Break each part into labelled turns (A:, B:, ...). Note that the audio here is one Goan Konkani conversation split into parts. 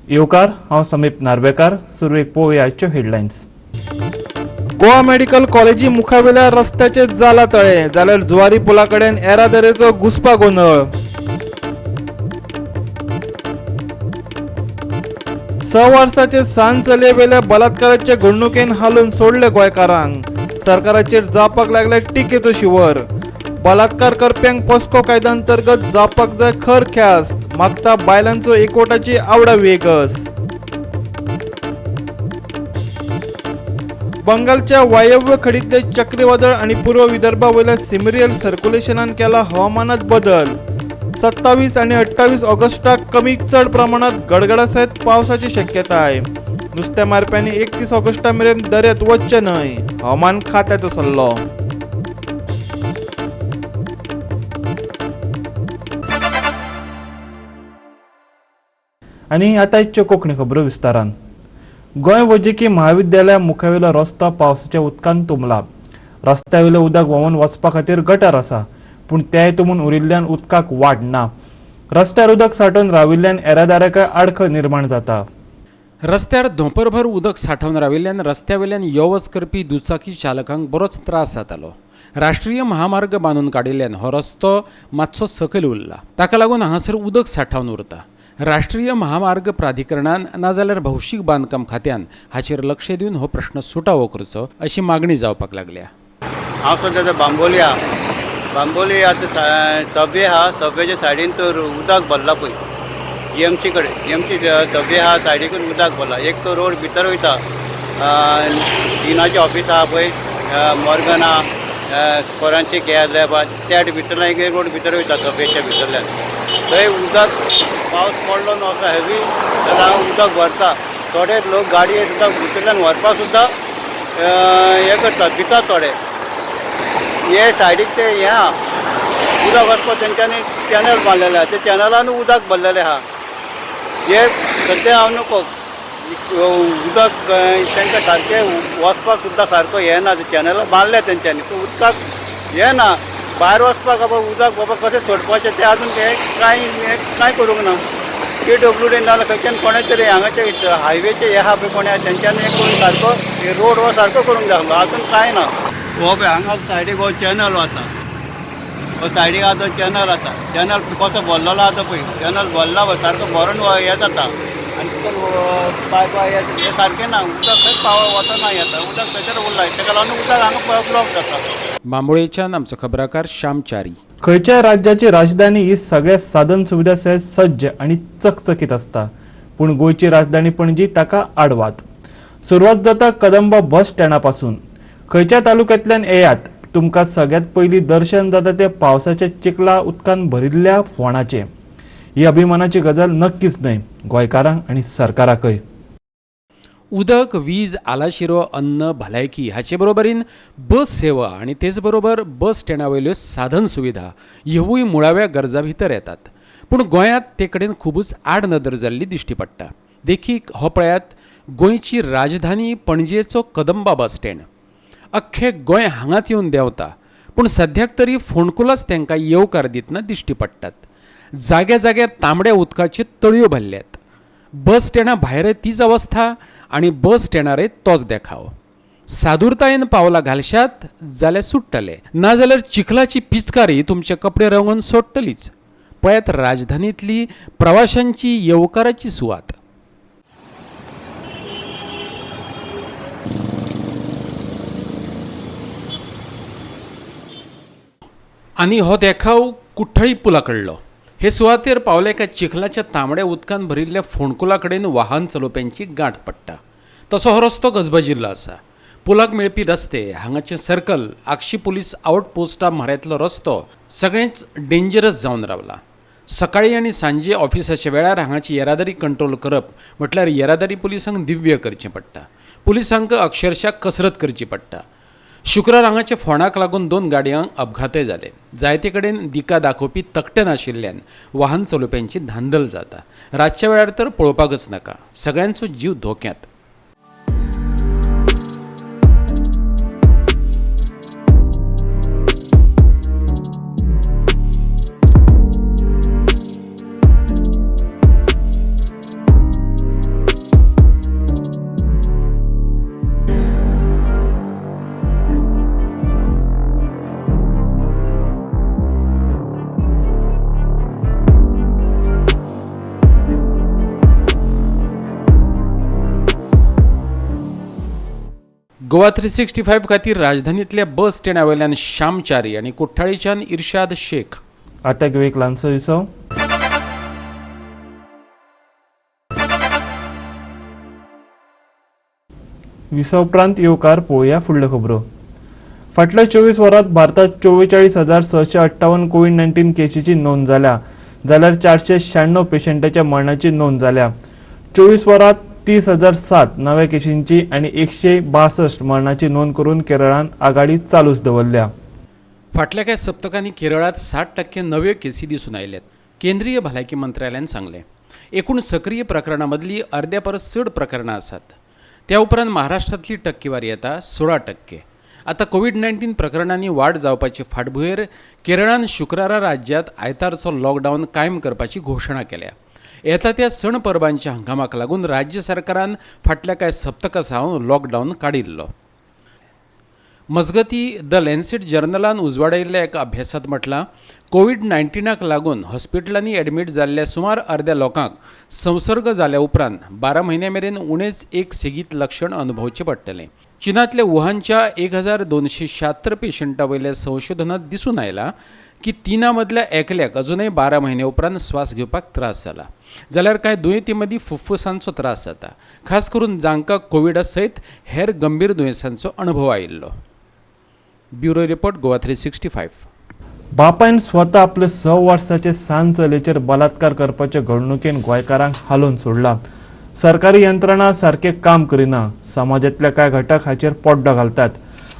A: येवकार, हांव समीप नार्वेकार. सुरवेक पळोवया आयच्यो हेडलायन्स. गोवा मेडिकल कॉलेजी मुखावेल्या रस्त्याचेर जाला तळें, जाल्यार जुवारी पुला कडेन येरादारीचो घुस्पा गोंदळ. 6 वर्साचे सान चलयेवेल्या बलात्काराचे घडणुकेन हालून सोडले गोंयकारांक. सरकाराचेर जावपाक लागले टिकेचो शिवर. बलात्कार करप्यांक पॉस्को कायद्यांतर्गत जावपाक जाय खर ख्यास्त, मागता बायलांचो एकवटाची आवडावी एकस. बंगालच्या वायव्य खडीतले चक्रीवादळ आणि पूर्व विदर्भावयल्या सिमरियल सर्क्युलेशनान केला हवामानात बदल. 27 आणि 28 ऑगस्टाक कमी चड प्रमाणात गडगडासयत पावसाची शक्यताय. नुस्त्या मारप्यांनी 31 ऑगस्टा मेरेन दर्यात वचचें न्हय, हवामान खात्याचो सल्लो. आनी आतां आयच्यो कोंकणी खबरो विस्तारान. गोंय वैजकी महाविद्यालया मुखावेलो रस्तो पावसाच्या उदकान तुंबला. रस्त्यावेलें उदक व्हांवून वचपा खातीर गटर आसा, पूण तेंय तुंबून उरिल्ल्यान उदकाक वाट ना. रस्त्यार उदक सांठोवन राविल्ल्यान येरादाराकय आडखळ निर्माण जाता.
B: रस्त्यार धोंपरभर उदक सांठोवन राविल्ल्यान रस्त्यावेल्यान यो वच करपी दुचाकी चालकांक बरोच त्रास जातालो. राष्ट्रीय महामार्ग बांदून काडिल्ल्यान हो रस्तो मातसो सकयल उरला, ताका लागून हांगासर उदक सांठोवन उरता. राष्ट्रीय महामार्ग प्राधिकरणान नाजाल्यार भौशीक बांदकाम खात्यान हाचेर लक्ष दिवन हो प्रश्न सुटावो करचो अशी मागणी जावपाक लागल्या.
C: हांव सद्या बांबोली आहा. बांबोली आतां सबवे आहा, सबवेच्या सायडीन तर उदक भरला पळय. जीएमसी कडेन, जीएमसी सबवे आहा सायडीकून उदक भरला. एक तो रोड भितर वयता, डिनाचें ऑफीस आहा पळय, मॉर्गन आहा, फॉरेन्सीक हे लॅब आहा, त्या भितरल्यान एक रोड भितर वयता सबवेच्या भितरल्यान. थंय उदक पावस पडलो न्हू असो हेवी जाल्यार उदक भरता. थोडे लोक गाडये उदक भितरल्यान व्हरपाक सुद्दां हें करतात, भितात थोडे. हे सायडीक ते हें आहा उदक वचपाक तेंच्यांनी चॅनल बांदलेले आहा, ते चॅनलान उदक भरलेलें आहा. हे सद्या हांव नको उदक तांकां सारकें वचपाक सुद्दां सारको हें ना. ते चॅनल बांदले तेंच्यांनी, पूण उदकाक हें ना, भायर वचपाक बाबा उदक बाबा कशें सोडपाचें तें अजून हें कांय करूंक ना. पीडब्ल्यूडी नाजाल्यार खंयच्यान कोणें तरी हांगाचे हायवेचे हे आहा पळय कोणें तेंच्यांनी करून सारको रोड हो सारको करूंक जाय आसलो, अजून कांय ना. हो पळय हांगा सायडीक हो चॅनल आसा, हो सायडीक आहा तो चॅनल आसा. चॅनल कसो भरलेलो आसा पळय, चॅनल भरला पळय सारको भरून हें जाता आनी तितून पायप हें सारकें ना. उदक खंय पाव वचना येता, उदक थंयसर उरला, ताका लागून उदक हांगा ब्लॉक जाता.
B: बांबोळेच्यान आमचो खबराकार श्याम च्यारी.
A: खंयच्याय राज्याची राजधानी ही सगळ्या साधन सुविधा सयत सज्ज आनी चकचकीत आसता, पूण गोंयची राजधानी पणजी ताका आडवाद. सुरवात जाता कदंबा बस स्टँडा पासून. खंयच्या तालुक्यांतल्यान येयात, तुमकां सगळ्यांत पयलीं दर्शन जाता तें पावसाच्या चिखला उदकान भरिल्ल्या फोंडाचें. ही अभिमानाची गजाल नक्कीच न्हय गोंयकारांक आनी सरकाराकय.
B: उदक, वीज, आलाशिरो, अन्न, भलायकी हाचे बरोबरीन बस सेवा आनी तेच बरोबर बस स्टँडा वयल्यो साधन सुविधा ह्योवूय मुळाव्या गरजा भितर येतात. पूण गोंयांत ते कडेन खुबूच आडनदर जाल्ली दिश्टी पडटा. देखीक हो पळयात गोंयची राजधानी पणजेचो कदंबा बस स्टँड. अख्खें गोंय हांगाच येवन देंवता, पूण सद्याक तरी फोंडकुलाच तांकां येवकार दितना दिश्टी पडटात. जाग्या जाग्यार तांबड्या उदकाच्यो तळयो भरल्यात. बस स्टँडा भायरय तीच अवस्था आनी बस स्टँडारय तोच देखाव. सादुरतायेन पावलां घालशात जाल्यार सुट्टले, नाजाल्यार चिखलाची पिचकारी तुमचे कपडे रंगोवन सोडटलीच. पळयात राजधानींतली प्रवाशांची येवकाराची सुवात. आनी हो देखाव कुठ्ठळी पुला कडलो. हे सुवातेर पावले काय चिखलाच्या तांबड्या उदकान भरिल्ल्या फोंडकुला कडेन वाहन चलोवप्यांची गांठ पडटा. तसो हो रस्तो गजबजिल्लो आसा. पुलाक मेळपी रस्ते, हांगाचें सर्कल, आगशी पुलीस आवट पोस्टा म्हऱ्यांतलो रस्तो सगळेंच डेंजरस जावन रावला. सकाळी आनी सांजे ऑफिसाच्या वेळार हांगाची येरादारी कंट्रोल करप म्हटल्यार येरादारी पुलिसांक दिव्य करचें पडटा. पुलिसांक अक्षरशा कसरत करची पडटा. शुक्रार हांगाच्या फोंडाक लागून 2 गाडयांक अपघातय जाले. जायते कडेन दिका दाखोवपी तकटे नाशिल्ल्यान वाहन चलोवप्यांची धांदल जाता. रातच्या वेळार तर पळोवपाकच नाका, सगळ्यांचो जीव धोक्यांत. गोवा 365 खातीर राजधानीतल्या बस स्टँडा वयल्यान श्यामचारी आनी कुठ्ठाळीच्यान इर्शाद शेख.
A: आतां घेवया एक ल्हानसो विसव. विसव उपरांत येवकार पळोवया फुडल्यो खबरो. फाटल्या 24 वरांत भारतात 44,658 कोवीड-19 केशीची नोंद जाल्या, जाल्यार 496 पेशंटाच्या मरणाची नोंद जाल्या. 24 वरांत 30,007 नव्या केशींची आनी 162 मरणाची नोंद करून केरळान आघाडी चालूच दवरल्या.
B: फाटल्या कांय सप्तकांनी केरळांत 60% नव्यो केसी दिसून आयल्यात. केंद्रीय भलायकी मंत्रालयान सांगलें, एकूण सक्रीय प्रकरणां मदलीं अर्द्या परस चड प्रकरणां आसात. त्या उपरांत महाराष्ट्रांतली टक्केवारी येता 16%. आतां कोवीड-19 प्रकरणांनी वाड जावपाचे फाटभुंयेर केरळान शुक्रारा राज्यांत आयतारचो लॉकडावन कायम करपाची घोशणा केल्या. येता त्या सण परबांच्या हंगामाक लागून राज्य सरकारान फाटल्या कांय सप्तकां सावन लॉकडावन काडिल्लो. मजगती the Lancet जर्नलान उजवाडायिल्ल्या एका अभ्यासांत म्हटलां, कोवीड-19 लागून हॉस्पिटलांनी एडमीट जाल्ल्या सुमार अर्द्या लोकांक संसर्ग जाल्या उपरांत 12 म्हयन्या मेरेन उणेच एक सेगीत लक्षण अनुभवचें पडटलें. चीनांतल्या वुहानच्या 1276 पेशंटा वयल्या संशोधनांत दिसून आयलां की 3 मदल्या एकल्याक अजूनय 12 म्हयन्या उपरांत स्वास घेवपाक त्रास जाला, जाल्यार कांय दुयेंती मदीं फुफ्फुसांचो त्रास जाता, खास करून जांकां कोविडा सयत हेर गंभीर दुयेंसांचो अणभव आयिल्लो. Bureau report, Goa 365.
A: बापायन स्वता आपले 6 वर्साचे सान चलयेचेर बलात्कार करपाचे घडणुकेन गोंयकारांक हालोवन सोडला. सरकारी यंत्रणा सारकें काम करिना, समाजांतले कांय घटक हाचेर पड्डो घालतात.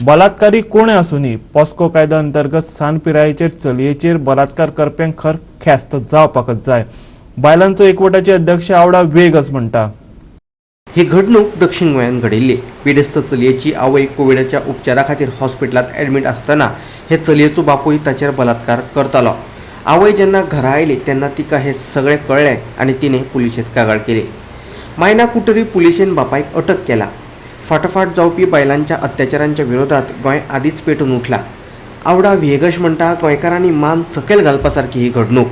A: बलात्कारी कोणय आसूनी, पॉस्को कायद्या अंतर्गत सान पिरायेचेर चलयेचेर बलात्कार करप्यांक खर ख्यास्त जावपाकच जाय. बायलांचो एकवटाचे अध्यक्ष आवडा वेगच म्हणटा,
D: ही घडणूक दक्षिण गोंयांत घडिल्ली. पिडेस्त चलयेची आवय कोविडाच्या उपचारा खातीर हॉस्पिटलांत ॲडमीट आसतना हे चलयेचो बापूय ताचेर बलात्कार करतालो. आवय जेन्ना घरा आयली तेन्ना तिका हे सगळें कळ्ळें आनी तिणें पुलिशेंत कागाळ केली. मायना कुटरी पुलिशेन बापायक अटक केला. फाटोफाट जावपी बायलांच्या अत्याचारांच्या विरोधात गोंय आदींच पेटून उठला. आवडा व्हिएगश म्हणटा, गोंयकारांनी मान सकयल घालपा सारकी ही घडणूक.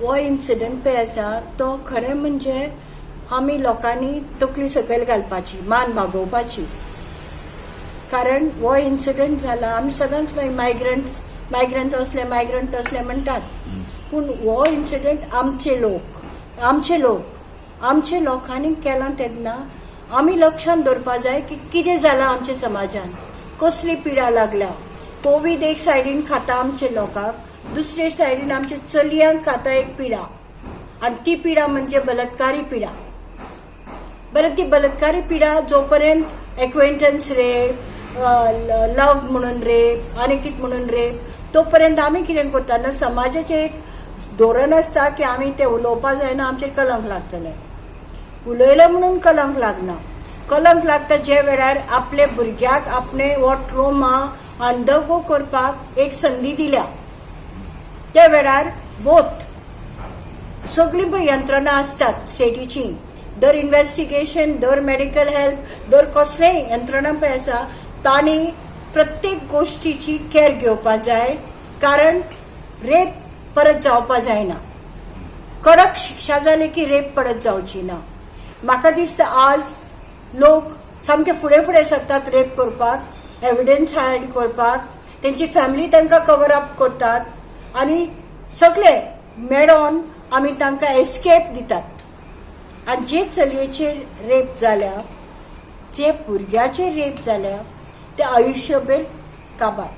E: हो इन्सिडंट पळय आसा तो खरें म्हणजे आमी लोकांनी तकली सकयल घालपाची, मान बागोवपाची. कारण हो इन्सिडंट जाला, आमी सदांच मागीर मायग्रंट असले मायग्रंट असले म्हणटात, पूण हो इन्सिडंट आमचे लोकांनी केला तेन्ना आमी लक्षांत दवरपा जाय की कितें जालां आमच्या समाजान, कसली पिडा लागल्या. कोवीड एक सायडीन खाता आमच्या लोकांक, दुसरे सायडीन आमच्या चलयांक खाता एक पिडा, आनी ती पिडा म्हणजे बलात्कारी पिडा. बरं, ती बलात्कारी पिडा जोपर्यंत एक्वेंटन्स रेप, लव म्हणून रेप, आनी कितें म्हणून रेप, तोपर्यंत आमी कितें करता ना, समाजाचें एक धोरण आसता की आमी तें उलोवपा जायना, आमचेर कलंक लागतलें. उलयलें म्हणून कलंक लागना, कलंक लागता जे वेळार आपले भुरग्याक आपणे हो ट्रोमा अंडरगो करपाक एक संदी दिल्या त्या वेळार. बोथ सगळीं पळय यंत्रणा आसतात स्टेटीची, दर इन्वेस्टिगेशन, दर मेडिकल हेल्प, दर कसलेय यंत्रणा पळय आसा, तांणी प्रत्येक गोश्टीची केअर घेवपा जाय, कारण रेप परत जावपा जायना. कडक शिक्षा जाली की रेप परत जावची ना. म्हाका दिसता आज लोक सामके फुडें फुडें सरतात रेप करपाक, एविडन्स हायड करपाक, तेंची फॅमिली तांकां कवर अप करतात आनी सगळे मेळोन आमी तांकां एस्केप दितात. आनी जे चलयेचेर रेप जाल्या, जे भुरग्याचेर रेप जाल्या, ते आयुश्यभर काबार,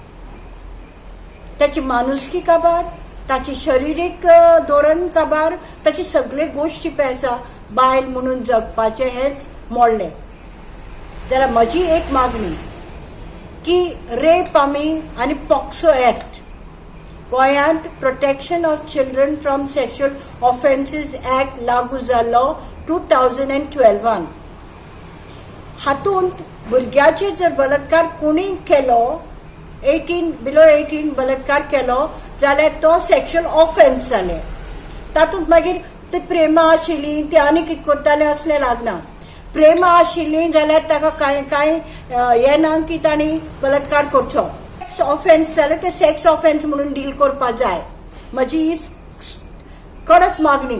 E: ताची माणुसकी काबार, ताची शरिरीक धोरण काबार, ताची सगळे गोश्टी पळय आसा बायल म्हणून जगपाचें हेंच मोडलें. जाल्यार म्हजी एक मागणी की रेप आमी आनी पॉक्सो एक्ट गोंयांत protection of children from sexual offences act लागू जाल्लो 2012. हातूंत भुरग्याचेर जर बलात्कार कोणी केलो, 18 बिलो 18 बलात्कार केलो जाल्यार तो सेक्शुअल ऑफेन्स जालें. तातूंत मागीर ते प्रेमा आशिल्ली ते आनी कितें करताले असलें लागना. प्रेमा आशिल्ली जाल्यार ताका कांय कांय हें ना की तांणी बलात्कार करचो. सेक्स ऑफेन्स जाल्यार ते सेक्स ऑफेन्स म्हणून डील करपा जाय. म्हजी ही कडक मागणी.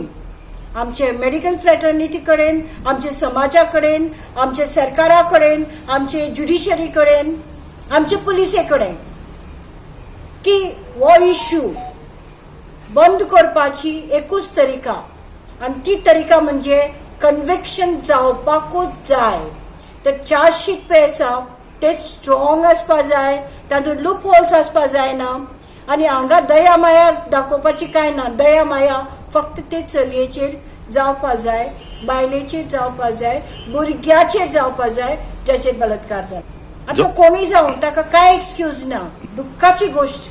E: आमचे मेडिकल फ्रेटर्निटी कडेन, आमचे समाजा कडेन, आमचे सरकारा कडेन, आमचे ज्युडिशरी कडेन, आमचे पुलिसे कडेन की हो इश्यू बंद करपाची एकूच तरिका आनी ती तरिका म्हणजे कन्विक्शन जावपाकूच जाय. तर चार्जशीट पळय आसा ते स्ट्रॉंग आसपा जाय, तातूंत लूप होल्स आसपा जायना आनी हांगा दया माया दाखोवपाची कांय ना. दया माया फक्त ते चलयेचेर जावपा जाय, बायलेचेर जावपा जाय, भुरग्याचेर जावपा जाय ज्याचेर बलात्कार जाला. आतां कोणूय जावं ताका कांय एक्सक्यूज ना. दुख्खाची गोश्ट,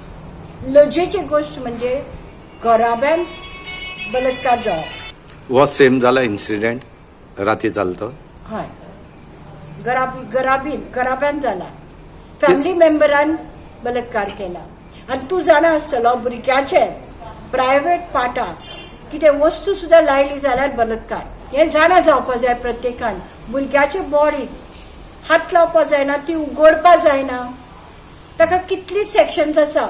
E: लजेची गोश्ट म्हणजे घराब्यान बलात्कार जावप.
F: हो सेम जाला इन्सिडेंट राती जालो तो?
E: हय, घराब्यान जाला, फॅमिली मेंबरान बलात्कार केला. आनी तूं जाणा आसतलो भुरग्याचे प्रायवेट पार्टाक कितें वस्तू सुद्दां लायली जाल्यार बलात्कार. हें जाणा जावपा जाय प्रत्येकान. भुरग्याचे बॉडीक हात लावपा जायना, ती उगडपा जायना, ताका कितली सेक्शन्स आसा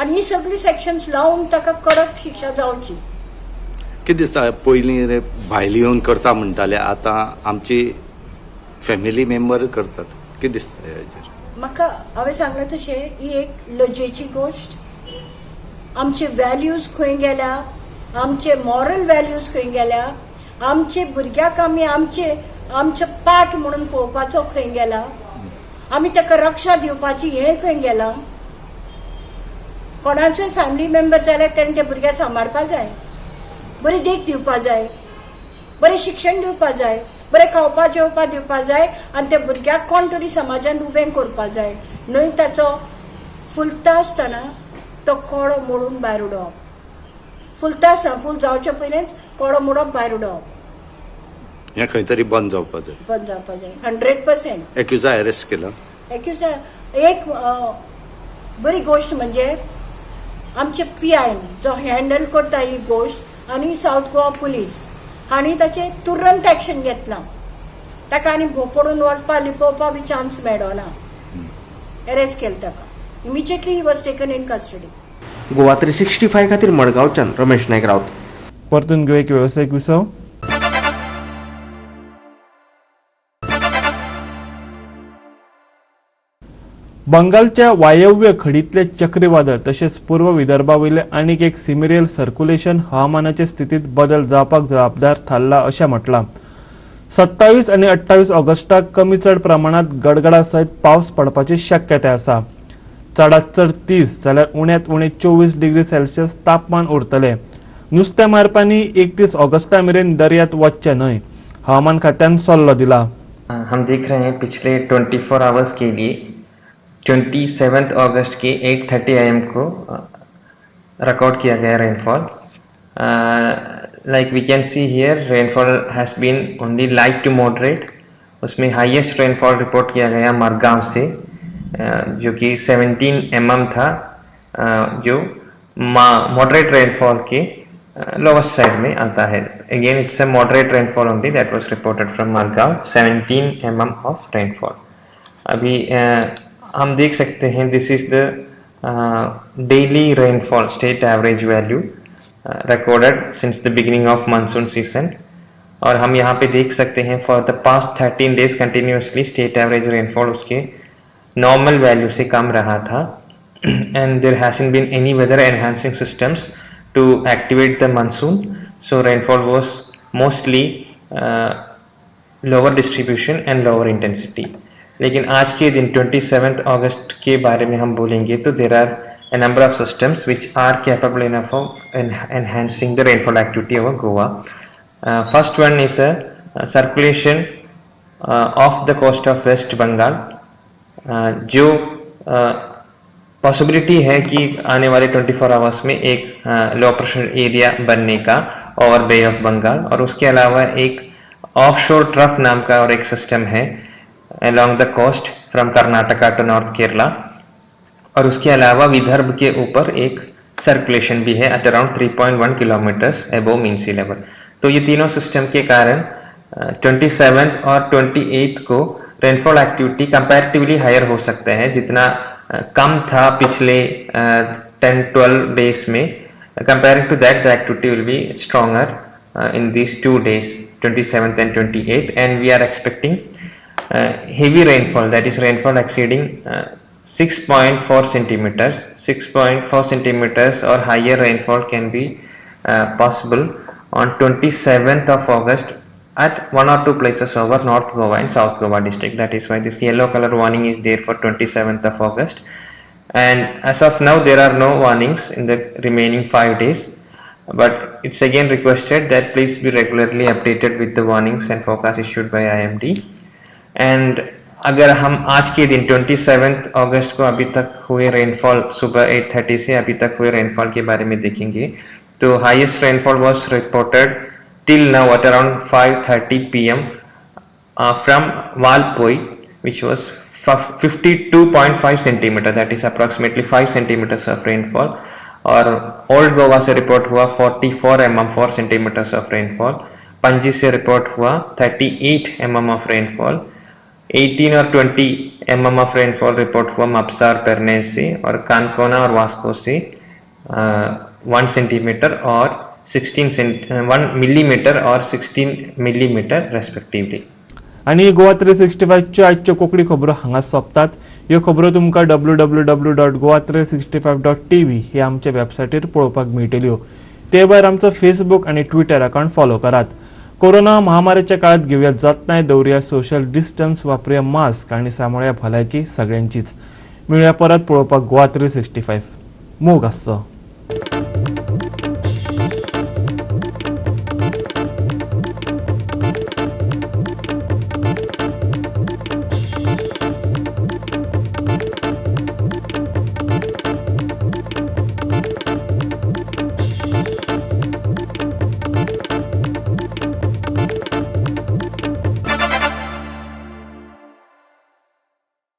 E: आनी ही सगळी सेक्शन्स लावन ताका कडक शिक्षा जावची.
F: कितें दिसता पयलीं रे भायली येवन करता म्हणटाले, आतां आमची फॅमिली मेंबर करतात, कितें दिसता हेचेर?
E: म्हाका हांवें सांगलें तशें ही एक लजेची गोश्ट. आमचे व्हॅल्यूज खंय गेल्या, आमचे मॉरल व्हॅल्यूज खंय गेल्या, आमचे भुरग्याक आमी आमचे पाठ म्हणून पळोवपाचो खंय गेला, आमी ताका रक्षा दिवपाची हें खंय गेलां. कोणाचोय फॅमिली मेंबर जाल्यार तेणें त्या भुरग्याक सांबाळपा जाय, बरी देख दिवपा जाय, बरें शिक्षण दिवपा जाय, बरें खावपा जेवपा दिवपा जाय आनी त्या भुरग्याक कोण तरी समाजान उबें करपा जाय, न्हय ताचो फुलता आसतना तो कोडो मोडून भायर उडोवप. फुलता आसतना, फूल जावचे पयलींच कोडो मोडप, भायर उडोवप.
F: हें खंय तरी बंद जावपा जाय.
E: बंद जावपा जाय 100%.
F: एक्युजा अरेस्ट केला?
E: एक्युजा एक बरी गोश्ट म्हणजे आमचे पी I जो हँडल करता ही गोश्ट आनी सावथ गोवा पुलीस हांणी ताचेर तुरंत एक्शन घेतलां. ताका आनी भोंवपडून वचपा लिपोवपा बी चान्स मेळना. अरेस्ट केलो ताका, immediately he was taken in custody.
D: Goa 365 खातीर मडगांवच्यान रमेश नायक राऊत.
A: परतून घेवया एक वेवसायीक विसव. बंगालच्या वायव्य खडींतले चक्रीवादळ तशेंच पूर्व विदर्भा वयले आनीक एक सिमिरियल सर्क्युलेशन हवामानाचे स्थितींत बदल जावपाक जबाबदार थारला अशें म्हटलां. 27 आनी 28 ऑगस्टाक कमी चड प्रमाणांत गडगडा सयत पावस पडपाची शक्यताय आसा. चडांत चड 30 जाल्यार उण्यांत उणें 24 डिग्री सेल्सियस तापमान उरतलें. नुस्तें मारप्यांनी 31 ऑगस्टा मेरेन दर्यांत वचचें न्हय, हवामान खात्यान सल्लो दिला.
G: हम देख रहे हैं पिछले 24 आवर्स के लिए 27 अगस्त के 8:30 AM को रिकॉर्ड किया गया rainfall. Like we can see here rainfall has been only light to moderate. उसमें हाईएस्ट रेनफॉल रिपोर्ट किया गया मरगांव से, जो कि 17 mm था, जो moderate rainfall K lower side में आता है. Again it's a moderate rainfall only that was reported from Margao, 17 mm of rainfall. अभी हम देख सकते हैं this is the daily rainfall state average value recorded since the beginning of monsoon season. और हम यहाँ पे देख सकते हैं for the past 13 days continuously state average rainfall उसके नॉर्मल वैल्यू से कम रहा था. And there hasn't been any weather enhancing systems to activate the monsoon, so rainfall was mostly lower distribution and lower intensity. लेकिन आज के दिन 27 अगस्त के बारे में हम बोलेंगे तो there are a number of systems which are capable enough of enhancing the rainfall activity over Goa. First one is a circulation off the coast of West Bengal, जो पॉसिबिलिटी है कि आने वाले 24 आवर्स में एक लो प्रेशर एरिया बनने का ओवर बे ऑफ बंगाल. और उसके अलावा एक ऑफशोर ट्रफ नाम का और एक सिस्टम है along the coast from Karnataka to North Kerala. और उसके अलावा विदर्भ के ऊपर एक सर्कुलेशन भी है at around 3.1 kilometres above mean sea level. तो ये तीनों सिस्टम के कारण 27 और 28 को रेनफॉल एक्टिविटी कंपैरेटिवली हायर हो सकते हैं, जितना कम था पिछले 10-12 डेज में. Comparing to that the activity will be stronger in these 2 days, 27th and 28th, and we are expecting heavy rainfall, that is rainfall exceeding 6.4 centimeters, 6.4 centimeters or higher rainfall can be possible on 27th of August at 1 or 2 places over North Goa and South Goa district. That is why this yellow color warning is there for 27th of August. And as of now there are no warnings in the remaining 5 days, but it's again requested that please be regularly updated with the warnings and forecast issued by IMD. And अगर हम आज के दिन 27 अगस्त को अभी तक हुए रेनफॉल सुबह 8:30 से अभी तक हुए रेनफॉल के बारे में देखेंगे तो highest rainfall was reported till now at around 5:30 PM from Valpoi, which was 52.5 centimetre, that is approximately 5 centimetres of rainfall. और ओल्ड गोवा से रिपोर्ट हुआ 44 mm 4 centimetres of rainfall. Panaji से रिपोर्ट हुआ 38 mm ऑफ रेनफॉल। 18 और 20 mm ऑफ रेनफॉल रिपोर्ट हुआ म्हापसा और पेरने से, और कानकोना और वास्को से 1 सेंटीमीटर और 1 मिलीमीटर और 16 मिलीमीटर रेस्पेक्टिवली।
A: आनी गोवा 365च्यो आजच्यो कोंकणी खबरो हांगा सोंपतात। ह्यो खबरो तुमकां www.goa365.tv हे आमच्या वेबसायटीर पळोवपाक मेळटल्यो। ते भायर आमचो फेसबूक आनी ट्विटर अकावंट फॉलो करात। कोरोना महामारीच्या काळात घेवया जतनाय, दवरुया सोशल डिस्टन्स, वापरुया मास्क आनी सांबाळया भलायकी सगळ्यांचीच। मेळुया परत पळोवपाक गोवा 365। मोग आसचो।